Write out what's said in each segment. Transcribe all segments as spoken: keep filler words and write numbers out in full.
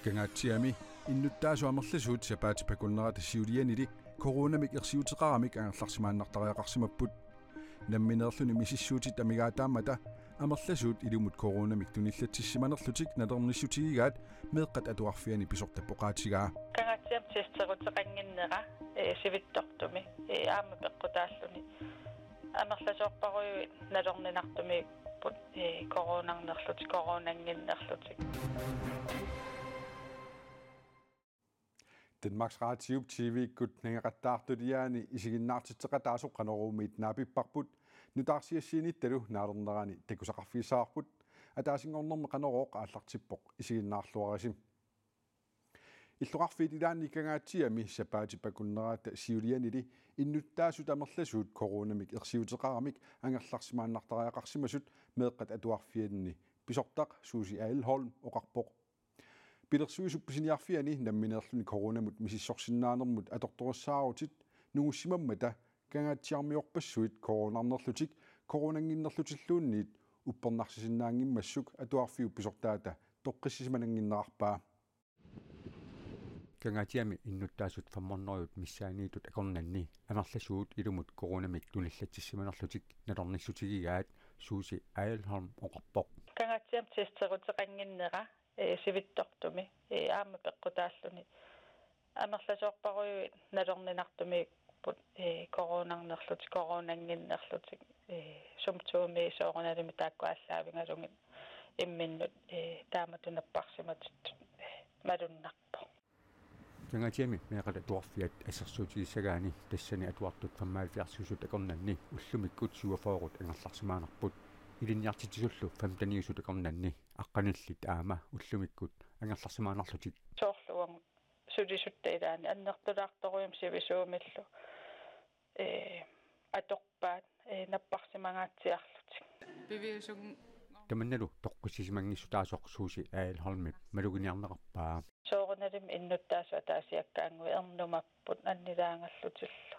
Kangaatsiami innuttaasut amerlasuut sapaatip akunnerata siulianili coronamik ersiuteqaramik angerlarsimaannartariaqarsimapput. Nammineerluni misissuutit amigaataammata amerlasuut ilumut coronamik tunillatsissimanerlutik nalornissutigigaat meeqqat atuarfianni pisortap oqaatigaa. Kangaatsiami testeruteqannginnera, ee, sivitsortumik, ee, aamma peqqutaalluni. Amerlasoorparujuit nalorninartumiipput, ee, coronarnerlutik, coronannginnerlutik. Danmarks Radiop T V-kkut nangeqattaartuliaani isiginnaartitseqataasoq Qanoruumiit naapipparput, nutaarsiassiinittalu naalernerani takusaqarfigissavarput. Ataasinngornermi Qanorooq aallartippoq, isiginnaarluarisi. Illoqarfiit ilaanni Kangaatsiami sapaatip akunnerata siulianili innuttaasut amerlasuut coronamik ersiuteqaramik angerlarsimaannartariaqarsimasut meeqqat atuarfianni pisortaq Susie Aelholm oqarpoq. Pilersuisup pisiniarfiani nammineerluni coronamut misissorsinnaanermut atortorissaarutit nungussimammata Kangaatsiarmiorpassuit coronarnerlutik coronannginnerlutilluunniit uppernarsisinnaanngimmassuk atuarfiup pisortaata toqqissisimanannginnerarpaa. Kangaatsiami innuttaasut femhundredet missaanniittut akornanni amerlasuut ilumut coronamik tunillatsissimanerlutik nalornissutigigaat Susie Aelholm oqarpoq. Kangaatsiami testeruteqannginnera, ee, sivitsortumik, ee, aamma peqqutaalluni. Amerlasoorparujuit nalorninartumiipput, ee, coronarnerlutik, coronannginnerlutik, ee, symptomi soorunalimi taakku aallaavigalugit imminnut, ee, taamatut napparsimatittut, ee, malunnarpoq. Kangaatsiami meeqqat atuarfiat assersuutigissagaanni tassani atuartut femoghalvfjerdsiusut akornanni ullumikkut syvogfyrre angerlarsimaanerput. Ilinniartitsisullu femteniusut akornanni aqqanillit aamma ullumikkut angerlarsimaannarlutik. Soorlu uagut sulisutta ilaanni annertulaartorujussuarmik sivisuumillu, ee, atorpaat, ee, napparsimangaatsiarlutik. Piviusun- Tamannalu toqqissisimanngissutaasoq Susie Aelholmip maluginiarnerarpaa. Soorunalimi innuttaasut ataasiakkaannguit ernumapput annilaagallutillu.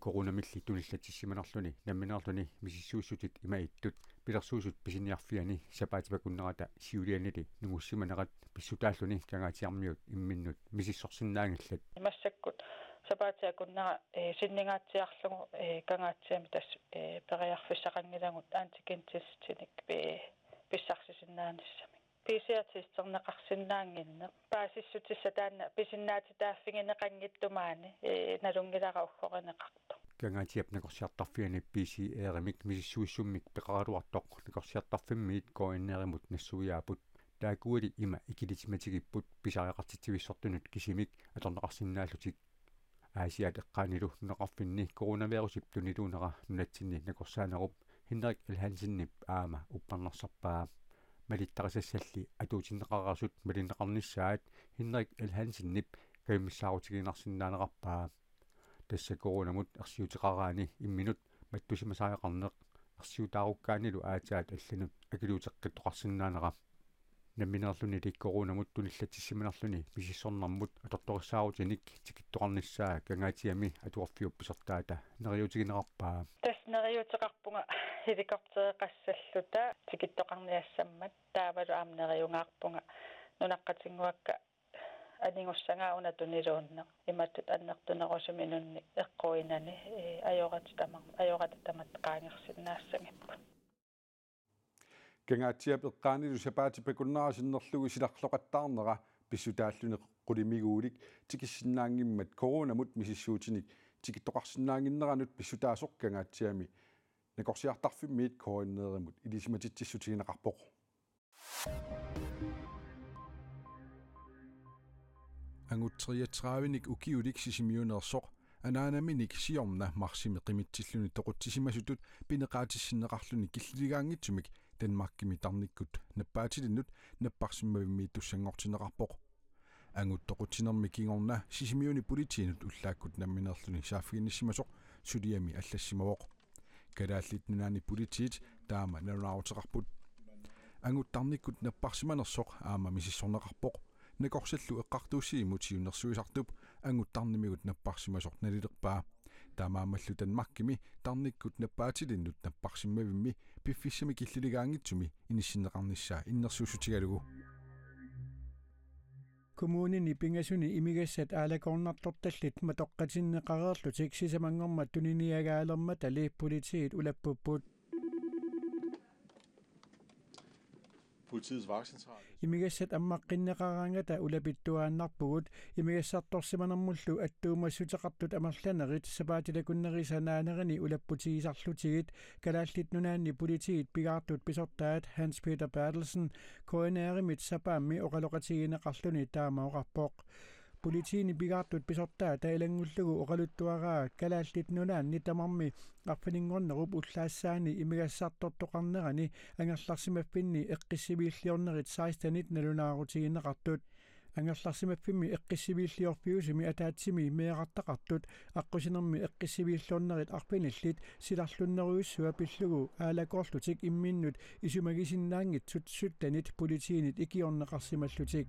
Coronamilli tunillatsissimanerluni nammineerluni misissuissutit ima ittut pilersuisut pisiniarfiani sapaatip akunnerata siulianili nungussimanerat pissutaalluni Kangaatsiarmiut imminnut misissorsinnaanngillat. Massakkut sapaatip akunnera, ee, sinningaatsiarlugu, ee, Kangaatsiami tassa, ee, periarfissaqanngilagut antigentestinik, ee, pissarsisinnaanissamik. P C R-testerneqarsinnaannginneq. Paasissutissaq taanna pisinnaatitaaffigineqanngitsoq maani, ee, nalunngilara uggorineqartoq. Kangaatsiap nakorsiartarfiani P C R-imik misissuissummik peqaraluartoq nakorsiartarfimmiit K N R-imut nassuiaapput. Taakkuali ima ikilisimatigipput pisariaqartitsivissortunut kisimik atorneqarsinnaallutik. Aasiaat eqqaanilu nunaqarfinni coronavirusip tuniluunera nunatsinni nakorsaanerup Henrik L. Hansenip aamma uppernarsarpaa. Malittarisassalli atuutinneqareersut malinneqarnissaat Henrik L. Hansenip kajumissaarutigiinnarsinnaanerarpaa. Tassa coronamut ersiuteqaraanni imminut mattusimasariaqarneq ersiutaarukkaannilu aatsaat allanut akiliuteqqittoqarsinnaanera. Nammineerlunili coronamut tunillatsissimanerluni misissornermut atortorissaarutinik tikittoqarnissaa Kangaatsiami atuarfiup pisortaata neriuutigineqarpaa. Tassa neriuuteqarpunga helikoptereqassalluta tikittoqarniassammat, taavalu aamma neriungaarpunga nunaqqatinnguakka anigussagaat una tuniluunneq imatut annertunerusumik inunnik eqquinnani, ee, ajorata tamar-, ajorata tamatta qaangersinnaassagipput. Kangaatsiap eqqaanilu sapaatip akunnera sinnerlugu silarloqattaarnera pissutaalluni qulimiguulik tikissinnaanngimmat coronamut misissuutinik tikittoqarsinnaannginneranut pissutaasoq Kangaatsiami nakorsiartarfimmiit K N R-imut ilisimatitsissutigineqarpoq. Angut treogtredive-nik ukiulik Sisimiuneersoq anaanaminik siorna marsimi qimitsilluni toqutsisimasutut pineqaatissinneqarluni killiligaanngitsumik Danmarkimi tarnikkut nappaatilinnut napparsimmavimmiittussanngoortinneqarpoq. Angut toqutsinermi kingorna Sisimiuni politiinut ullaakkut nammineerluni saaffiginnissimasoq suliami allassimavoq. Kalaallit Nunaanni Politiit taama nalunaaruteqarput. Angut tarnikkut napparsimanersoq aamma misissorneqarpoq. Nakorsallu Eqqartuussivimmut Siunnersuisartup angut tarnimigut napparsimasoq nalilerpaa. Taamaammallu Danmarkimi tarnikkut nappaatilinnut napparsimmavimmi piffissami killiligaanngitsumi inissinneqarnissaa innersuussutigalugu. Kommunini pingasuni imigassat aalakoornartortallit matoqqatinneqareerlutik sisamanngormat tuniniagaalermatali politiit ulappupput. Politiets vagtcentral. Imigassat ammaqqinneqaraangata ulapittuaannarpugut, imigassartorsimanermullu attuumassuteqartut amerlanerit sapaatip akunnerisa naanerini ulapputigisarlutigit Kalaallit Nunaanni politiit pigaartut pisortaat Hans Peter Berthelsen K N R-imit sapaammi oqaloqatigineqarluni taama oqarpoq. Politiini pigaartut pisortaata ilanngullugu oqaluttuaraa Kalaallit Nunaanni tamarmi arfininngornerup ullaassaani imigassartortoqarnerani angerlarsimaffinni eqqissiviilliornerit sekstenit nalunaarutigineqartut. Angerlarsimaffimmi eqqissiviilliorfiusumi ataatsimi meerartaqartut aqqusinermi eqqissiviilliornerit arfinillit silarlunnerujussuaq pillugu aalakoorlutik imminnut isumagisinnaanngitsut syttenit politiinit ikiorneqarsimallutik.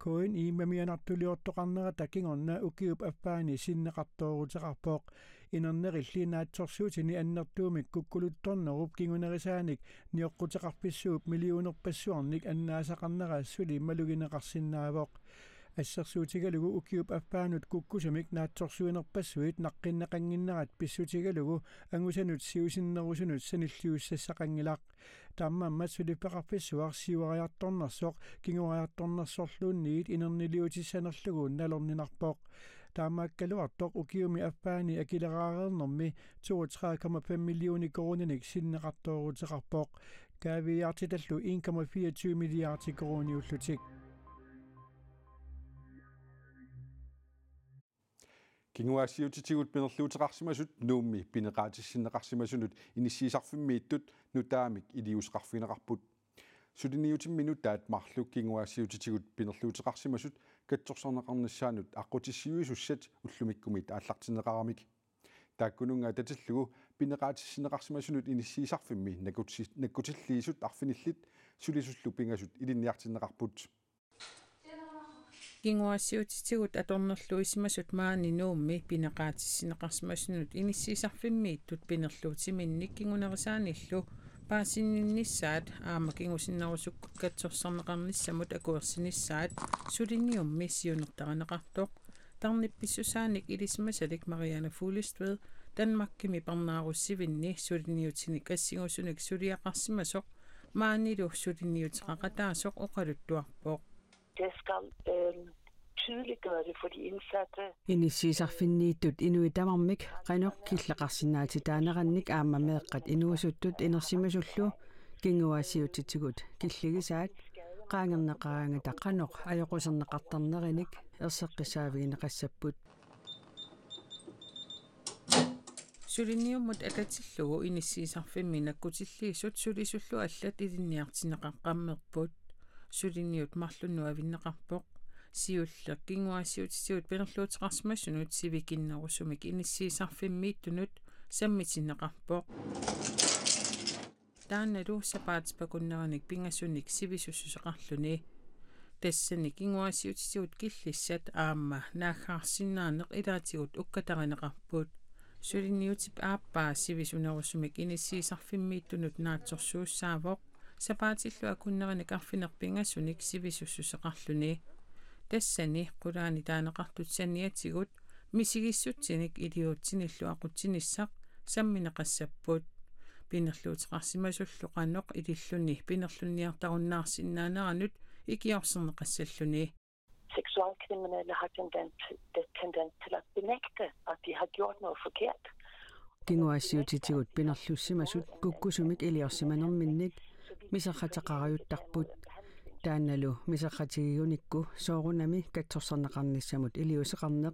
K N I-mi mamianartuliortoqarnerata kingorna ukiup affaani sinneqartooruteqarpoq. Inernerilli naatsorsuutini annertuumik kukkuluttornerup kingunerisaanik nioqquteqarfissuup millionerpassuarnik annaasaqarnera suli malugineqarsinnaavoq. Assersuutigalugu ukiup affaanut kukkusumik naatsorsuinerpassuit naqqinneqannginnerat pissutigalugu angusanut siusinnerusunut sanilliussassaqanngilaq. Taamaammat suliffeqarfissuaq siuariartornersoq kinguariartornersorluunniit inerniliutissanerlugu nalorninarpoq. Taamaakkaluartoq ukiumi affaani akileraareernermi toogtredive komma fem millioner koruuninik sinneqartooruteqarpoq. Kaaviiaartitallu en komma fireogtyve milliarder koruuniullutik. Kinguaassiuutitigut pinerluuteqarsimasut Nuummi pineqaatissinneqarsimasunut inissiisarfimmiittut nutaamik iliuuseqarfigineqarput. Suliniutimmi nutaat marluk kinguaassiuutitigut pinerluuteqarsimasut katsorsarneqarnissaannut aqqutissiuisussat ullumikkumit aallartinneqaramik. Taakkununnga atatillugu pineqaatissinneqarsimasunut inissiisarfimmi nakkuti-, nakkutilliisut arfinillit sulisullu pingasut ilinniartinneqarput. Kinguaassiuutitigut atornerluisimasut maani Nuummi pineqaatissinneqarsimasunut inissiisarfimmiittut pinerluutiminnik kingunerisaanillu paasinninnissaat aamma kingusinnerusukkut katsorsarneqarnissamut akuersinissaat suliniummi siunertarineqartoq tarnippissusaanik ilisimasalik Marianne Fuglestved Danmarkimi parnaarussivinni suliniutinik assingusunik suliaqarsimasoq maanilu suliniuteqaqataasoq oqaluttuarpoq. Det skal, øhm, tydeliggøre det for de indsatte. Inissiisarfinniittut inuit tamarmik qanoq killeqarsinnaatitaanerannik aamma meeqqat inuusuttut inersimasullu kinguaassiuutitigut killigisaat qaangerneqaraangata qanoq ajoquserneqartarnerinik erseqqissaavigineqassapput. Suliniummut atatillugu inissiisarfimmi nakkutilliisut sulisullu allat ilinniartinneqaqqammerput. Suliniut marlunnut avinneqarpoq. Siulleq kinguaassiuutitigut pinerluuteqarsimasunut sivikinnerusumik inissiisarfimmiittunut sammitinneqarpoq. Taannalu sapaatip akunneranik pingasunik sivisussuseqarluni. Tassani kinguaassiuutitigut killissat aamma naaggaarsinnaaneq ilaatigut ukkatarineqarput. Suliniutip aappaa sivisunerusumik inissiisarfimmiittunut naatsorsuussaavoq, sapaatillu akunneranik arfineq-pingasunik sivisussuseqarluni. Tassani qulaani taaneqartut saniatigut misigissutsinik iliuutsinillu aqutsinissaq sammineqassapput. Pinerluuteqarsimasullu qanoq ililluni pinerlunniartarunnaassinnaaneranut ikiorserneqassalluni. Seksualkriminelle har tendens, tendens til at benægte, at de har gjort noget forkert. Kinguaassiuutitigut pinerlussimasut kukkusumik iliorsimanerminnik miserrateqarajuttarput. Taannalu miserratigigunikku soorunami katsorsarneqarnissamut iliuuseqarneq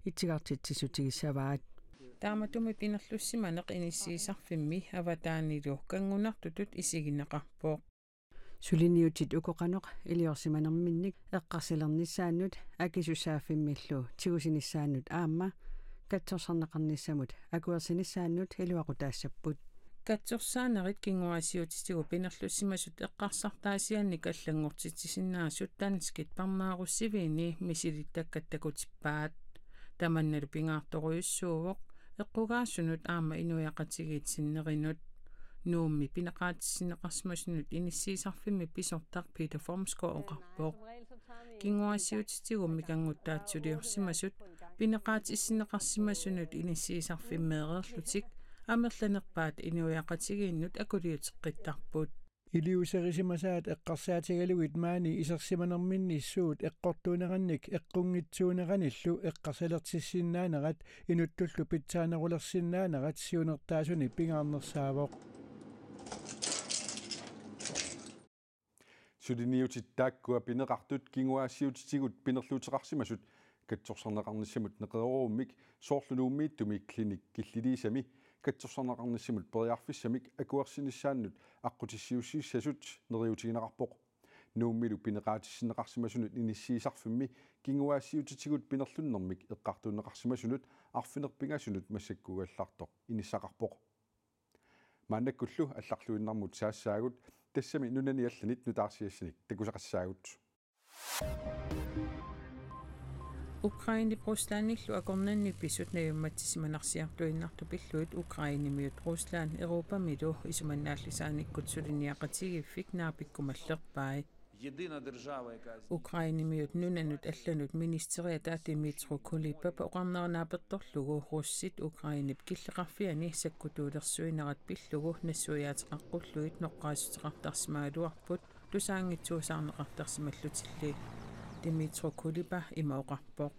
itsigartitsissutigissavaat. Taamatumi pinerlussimaneq inissiisarfimmi avataanilu kanngunartutut isigineqarpoq. Suliniutit uku qanoq iliorsimanerminnik eqqarsilernissaannut akisussaaffimmillu tigusinissaannut aamma katsorsarneqarnissamut akuersinissaannut iluaqutaassapput. Katsorsaanerit kinguaassiuutitigut pinerlussimasut eqqarsartaasiannik allanngortitsisinnaasut danskit parnaarussiviini misilittakkat takutippaat. Tamannalu pingaartorujussuuvoq eqqugaasunut aamma inuiaqatigiit sinnerinut. Nuummi pineqaatissinneqarsimasunut inissiisarfimmi pisortaq Peter Formsgaard oqarpoq. Kinguaassiuutitigut mikanngutsaatsuliorsimasut pineqaatissinneqarsimasunut inissiisarfimmeereerlutik amerlanerpaat inuiaqatigiinnut akuliuteqqittarput. Iliuuserisimasaat eqqarsaatigalugit maani isersimanerminni suut eqqortuunerannik eqqunngitsuuneranillu eqqarsalertissinnaanerat inuttullu pitsaanerulersinnaanerat siunertaasuni pingaarnersaavoq. Suliniutit taakkua pineqartut kinguaassiuutitigut pinerluuteqarsimasut katsorsarneqarnissamut neqeroorummik soorlu Nuummiittumi Klinik Killiliisami katsorsarneqarnissamut periarfissamik akuersinissaannut aqqutissiuussissasut neriuutigineqarpoq. Nuummilu pineqaatissinneqarsimasunut inissiisarfimmi kinguaassiuutitigut pinerlunnermik eqqartuunneqarsimasunut arfineq-pingasunut massakkuugallartoq inissaqarpoq. Maannakkullu allarluinnarmut saassaagut, tassami nunani allanit nutaarsiassanik takusaqassaagut. Ukrainep Ruslandillu akornanni pisut najummatsisimanarsiartuinnartut pillugit Ukrainemiut Rusland Europamilu isumannaallisaanikkut suliniaqatigiiffik naapikkumallerpai. Ukrainemiut nunanut allanut ministeriata Dmytro Kuleba oqarnera naapertorlugu russit Ukrainep killeqarfiani sakkutuulersuinerat pillugu nassuiaateqaqqullugit noqqaassuteqartarsimagaluarput tusaanngitsuusaarneqartarsimallutilli. Dmytro Kuleba ima oqarpoq: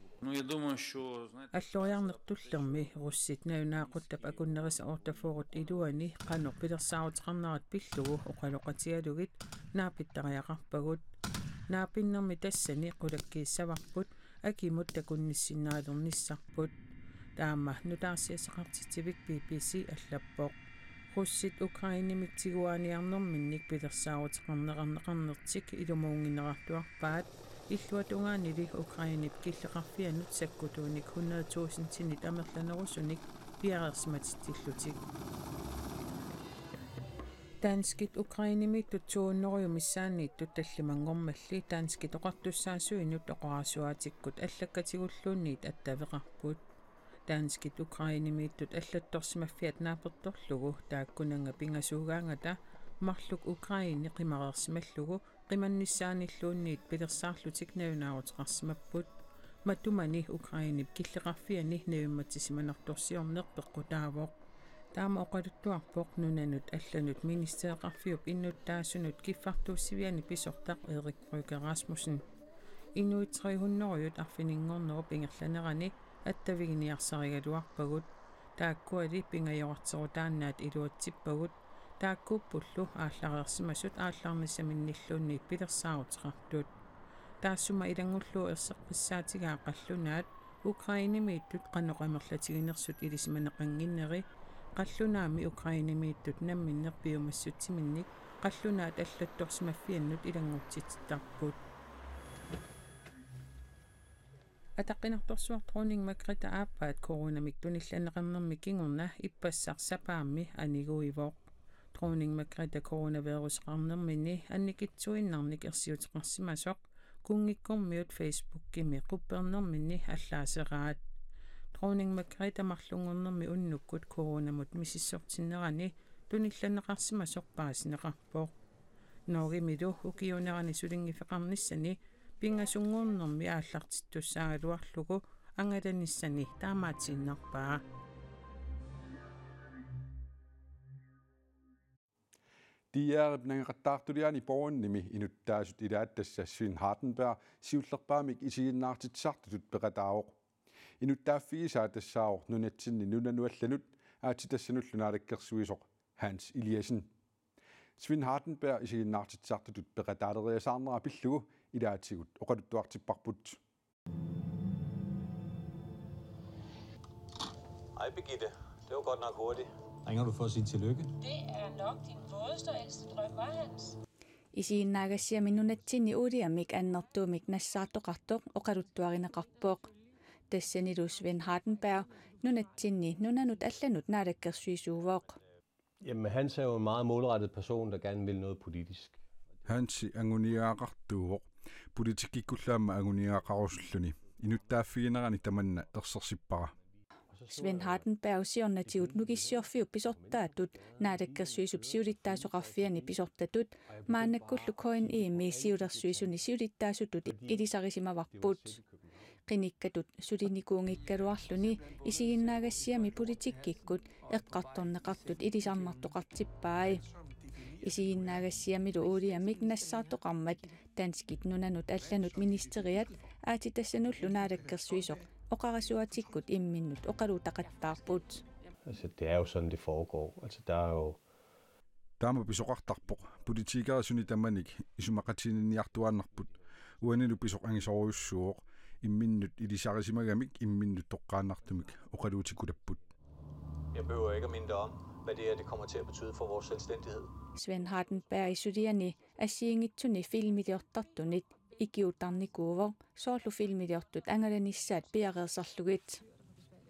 Alloriarneq tullermi russit nalunaaquttap akunnerisa otteogfyrre iluani qanoq pilersaaruteqarnerat pillugu oqaloqatigalugit naapittariaqarpagut. Naapinnermi tassani qulakkiissavarput akimut takunnissinnaalernissarput. Taama nutaarsiassaqartitsivik B B C allappoq. Russit Ukrainemik tiguaaniarnerminnik pilersaaruteqarneqarneqarnertik ilumuunnginnerartuarpaat, illuatungaanili Ukrainep killeqarfianut sakkutuunik hundrede tusindinit amerlanerusunik piareersimatitsillutik. Danskit Ukrainemiittut to hundrede missaanniittut tallimanngormalli danskit oqartussaasuinut oqarasuaatikkut allakkatigulluunniit attaveqarput. Danskit Ukrainemiittut allattorsimaffiat naapertorlugu taakkunannga pingasuugaangata marluk Ukraine qimareersimallugu qimannissaanilluunniit pilersaarlutik nalunaaruteqarsimapput. Matumani Ukrainep killeqarfiani najummatsisimanartorsiorneq peqqutaavoq. Taama oqaluttuarpoq nunanut allanut ministereqarfiup innuttaasunut kiffartuussiviani pisortaq Erik Brygge Rasmussen. Inuit tre hundrede arfininngornerup ingerlanerani attaviginiarsarigaluarpagut. Taakkuali pingajorarterutaannaat iluatsippagut. Taakkuuppullu aallareersimasut aallarnissaminnilluunniit pilersaaruteqartut. Taassuma ilanngullugu erseqqissaatigaa qallunaat Ukrainemiittut qanoq amerlatiginersut ilisimaneqannginneri, qallunaami Ukrainemiittut namminneq piumassutsiminnik qallunaat allattorsimaffiannut ilanngutsitsittarput. Ataqqinartorsuaq Dronning Margrethe aappaat coronamik tunillanneqarnermi kingorna ippassaq sapaammi aniguivoq. Dronning Margrethe coronaviruseqarnermini annikitsuinnarnik ersiuteqarsimasoq kunngikkormiut Facebookimi quppernerminni allaaseraat. Dronning Margrethe marlunngornermi unnukkut coronamut misissortinnerani tunillanneqarsimasoq paasineqarpoq. Norgemilu ukiuunerani sulinngiffeqarnissani pingasunngornermi aallartittussaagaluarlugu angalanissani taamaatiinnarpaa. D R-ip nangeqattaartuliani Borgenimi inuttaasut ilaat tassa Svend Hardenberg siullerpaamik isiginnaartitsisartutut peqataavoq. Inuttaaffigisaa tassaavoq nunatsinni nunanut allanut aatsitassanullu naalakkersuisoq Hans Eliassen. Svend Hardenberg isiginnaartitsisartutut peqataaleriasaarnera pillugu ilaatigut oqaluttuartipparput. Hej Birgitte. Det var godt nok hurtigt. Ringer du for at sige tillykke? Det er nok din vådeste og ældste drøm, hva' Hans? Isiginnaagassiami nunatsinni uuliamik annertuumik nassaartoqartoq oqaluttuarineqarpoq. Tassanilu Svend Hardenberg nunatsinni nunanut allanut naalakkersuisuuvoq. Jamen, Hans er jo en meget målrettet person, der gerne vil noget politisk. Hansi anguniagaqartuuvoq. Politikkikkullu aamma anguniagaqarusulluni. Inuttaaffiginerani tamanna ersersippara. Svend Hardenberg siornatigut Nukissiorfiup pisortaatut Naalakkersuisup siulittaasoqarfiani pisortatut maannakkullu K N I-mi siulersuisuni siulittaasutut ilisarisimavarput. Qinikkatut sulinikuunngikkaluarluni isiginnaagassiami politikkikkut eqqartorneqartut ilisarnartoqartippai. Isiginnaagassiamilu uuliamik nassaartoqarmat danskit nunanut allanut ministeriat aatsitassanullu naalakkersuisoq oqarasuaatikkut imminnut oqaluutaqattaarput. Altså, det er jo sådan, det foregår. Altså, der er jo Taama pisoqartarpoq, politikerit suni tamanik isumaqatiginninniartuaannarput. Uanilu pisoq angisoorujussuuvoq, imminnut ilisarisimagamik imminnut toqqaannartumik oqaluutikulapput. Jeg behøver ikke at minde dig om, hvad det her det kommer til at betyde for vores selvstændighed. Svend Hardenberg suliani assigiinngitsuni filmiliortartunit ikiuuttarnikuuvoq soorlu filmiliortut angalanissaat piareersarlugit.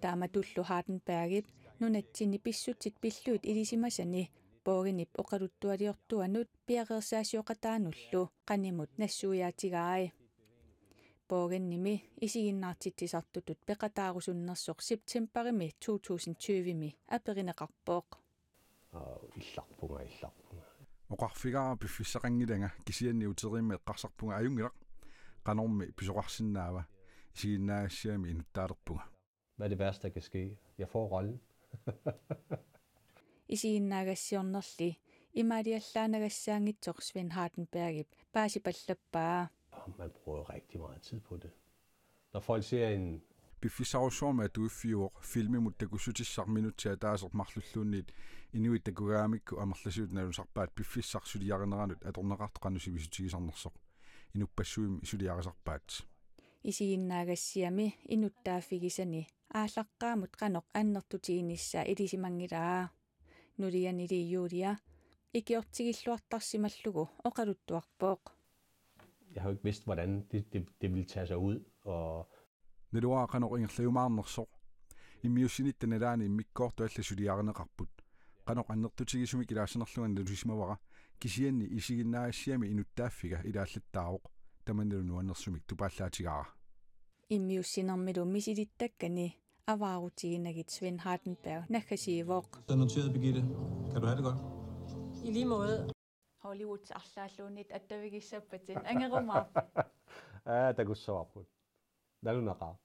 Taamatullu Hardenbergip nunatsinni pissutsit pillugit ilisimasani Borgenip oqaluttualiortuanut piareersaasioqataanullu qanimut nassuiaatigai. Borgenimi isiginnaartitsisartutut peqataarusunnersoq septembarimi to tusind tyve-mi aperineqarpoq. Og illarpunga, illarpunga. Oqarfigaara piffissaqanngilanga, kisianni uteriimmi eqqarsarpunga ajunngilaq. Qanormi pisoqarsinnaava? Isiginnaagassiami inuttaalerpunga. Hvad er det værste, der kan ske? Jeg får rollen. Isiginnaagassiornerli imaaliallaanagassaanngitsoq Svend Hardenbergip paasipallappaa. Og man bruger jo rigtig meget tid på det. Når folk ser en Piffissarujussuarmik atuiffiuvoq, filmimut takussutissaq minutsit ataaseq marlulluunniit inuit takugaangamikku amerlasuut nalusarpaat piffissaq suliarineranut atorneqartoq qanoq sivisutigisarnersoq. Inuppassuimmi suliarisarpaat. Isiginnaagassiami inuttaaffigisani aallaqqaammut qanoq annertutiginissaa ilisimanngilaa. Nulianili Julia ikiortigilluartarsimallugu oqaluttuarpoq. Jeg har jo ikke vidst, hvordan det, det, det ville tage sig ud, og Naluara qanoq ingerlajumaarnersoq. Immiussinitta nalaani immikkoortut allat suliarineqarput. Qanoq annertutigisumik ilaassinerlunga nalusimavara, kisianni isiginnaagassiami inuttaaffiga ilaallattaarpoq. Tamannalu nuannersumik tupaallaatigaara. Immiussinermilu misilittakkani avaarutiginagit Svend Hardenberg naggasiivoq. Så noteret, Birgitte. Kan du have det godt? I lige måde. Hollywood arlaalluunniit attavigissappatit angerumaarpit. Ja, takussavarput. Nalunaqaaq.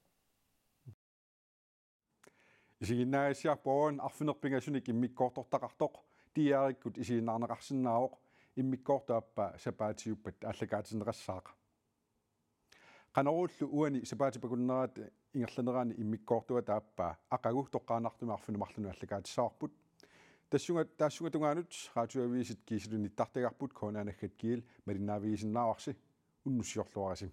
Isiginnaagassiaq Borgen arfineq-pingasunik immikkoortortaqartoq D R-ikkut isiginnaarneqarsinnaavoq, immikkoortup aappaa sapaatiuppat aallakaatinneqassaaq. Qanorullu uani sapaatip akunnerata ingerlanerani immikkoortuata aappaa aqagu toqqaannartumik arfineq-marlunut aallakaatissavarput. Tassunga, taassunga tungaanut Radioavisit kiisalu nittartagarput, K N R naggat G L malinnaavigisinnaavarsi, unnussiorluarisi.